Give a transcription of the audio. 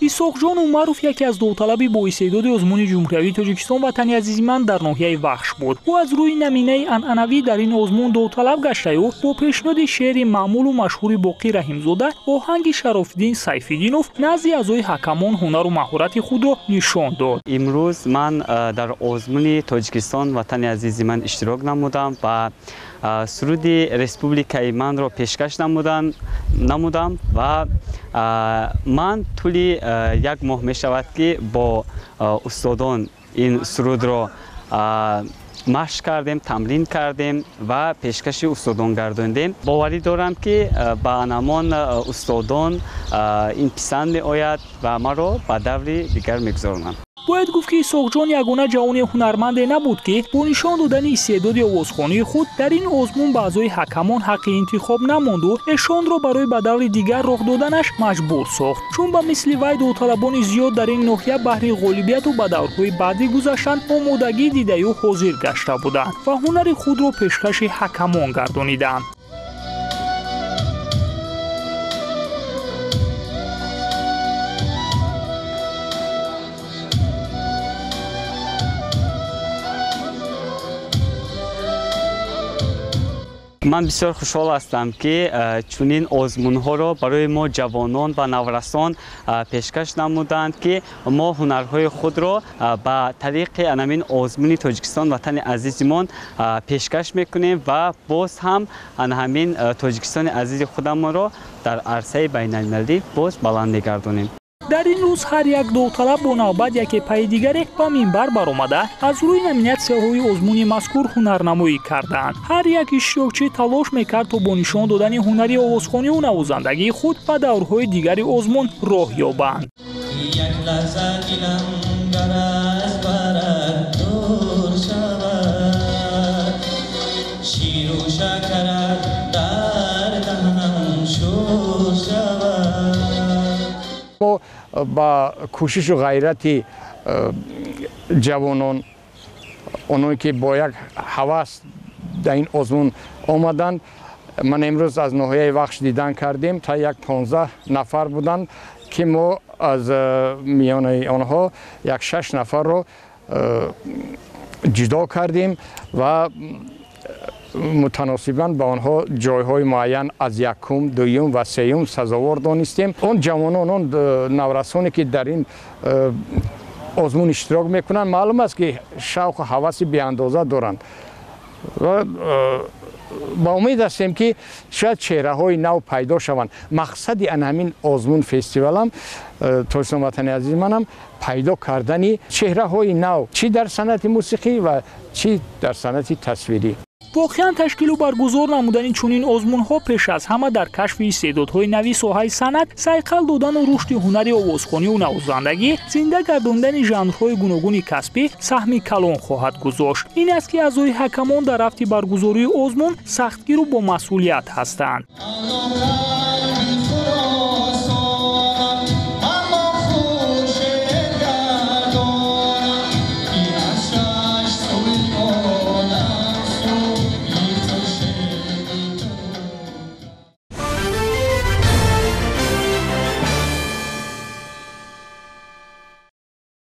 Исоқҷон Умаров яке аз довталаби боистеъдоди озмуни ҷумҳуриявии Тоҷикистон «Ватани азизи ман» дар ноҳияи Вахш буд. Ӯ аз рӯи наминаи анъанавӣ дар ин озмун довталаб гаштаю бо пешниҳоди шеъри маъмулу машҳури Боқӣ Раҳимзода, оҳанги Шарофиддин Сайфиддинов назди аъзои ҳакамон ҳунару маҳорати худро нишон дод. Имрӯз ман дар озмуни Тоҷикистон «Ватани азизи ман» иштирок намудам ва суруди республикаи манро пешкаш намудам ва ман тӯли як моҳ мешавад, ки бо устодон ин сурудро машқ кардем, тамрин кардем ва пешкаши устодон гардондем. Боварӣ дорам, ки ба анамон устодон ин писанд меояд ва маро ба даври дигар мегузаронанд. Бояд гуфт, ки Исоқҷон ягона ҷавони ҳунарманде набуд, ки бо нишон додани истеъдоди овозхонии худ дар ин озмун ба аъзои ҳакамон ҳаққи интихоб намонду эшонро барои ба даври дигар роҳ доданаш маҷбур сохт. Чун ба мисли вай довталабони зиёд дар ин ноҳия баҳри ғолибияту ба даврҳои баъдӣ гузаштан омодагӣ дидаю ҳозир гашта буданд ва ҳунари худро пешкаши ҳакамон гардониданд. Ман бисёр хушҳол ҳастам, ки чунин озмунҳоро барои мо ҷавонон ва наврасон пешкаш намуданд, ки мо ҳунарҳои худро ба тариқи анамин озмуни Тоҷикистон «Ватани азизимон» пешкаш мекунем ва боз ҳам ана ҳамин Тоҷикистони азизи худамонро дар арсаи байналмилалӣ боз баланд мегардонем. Дар ин рӯз ҳар як довталаб бо навбат яке пайи дигаре ба минбар баромада, аз рӯи номинатсияҳои озмуни мазкур ҳунарнамоӣ карданд. Ҳар як иштирокчӣ талош мекард, то бо нишон додани ҳунари овозхониву навозандагии худ ба даврҳои дигари озмун роҳ ёбанд. Як лаҳза дилам гар аз барат дур шавад, ширу шакарат дар даҳанам шур шавад. Мо ба кӯшишу ғайрати ҷавонон, оное ки бо як ҳавас дар ин озмун омаданд, ман имрӯз аз ноҳияи Вахш дидан кардем, та як 15 нафар буданд, ки мо аз миёнаи онҳо як шаш нафарро ҷудо кардем ва мутаносибан ба онҳо ҷойҳои муайян аз якум, дуюм ва сеюм сазовор донистем. Он ҷавонон, он наврасоне ки дар ин озмун иштирок мекунанд, маълум аст, ки шавқу ҳаваси беандоза доранд ва ба умед ҳастем, ки шояд чеҳраҳои нав пайдо шаванд. Мақсади ана ҳамин озмун, фестивалам «Тоҷикистон ватани азизи манам» пайдо кардани чеҳраҳои нав чӣ дар санъати мусиқӣ ва чӣ дар санъати тасвирӣ. Воқеан, ташкилу баргузор намудани чунин озмунҳо пеш аз ҳама дар кашфи истеъдодҳои нави соҳаи санъат, сайқал додану рушди ҳунари овозхониву навозандагӣ, зинда гардондани жанрҳои гуногуни касбӣ саҳми калон хоҳад гузошт. Ин аст, ки аъзои ҳакамон дар рафти баргузории озмун сахтгиру бомасъулият ҳастанд.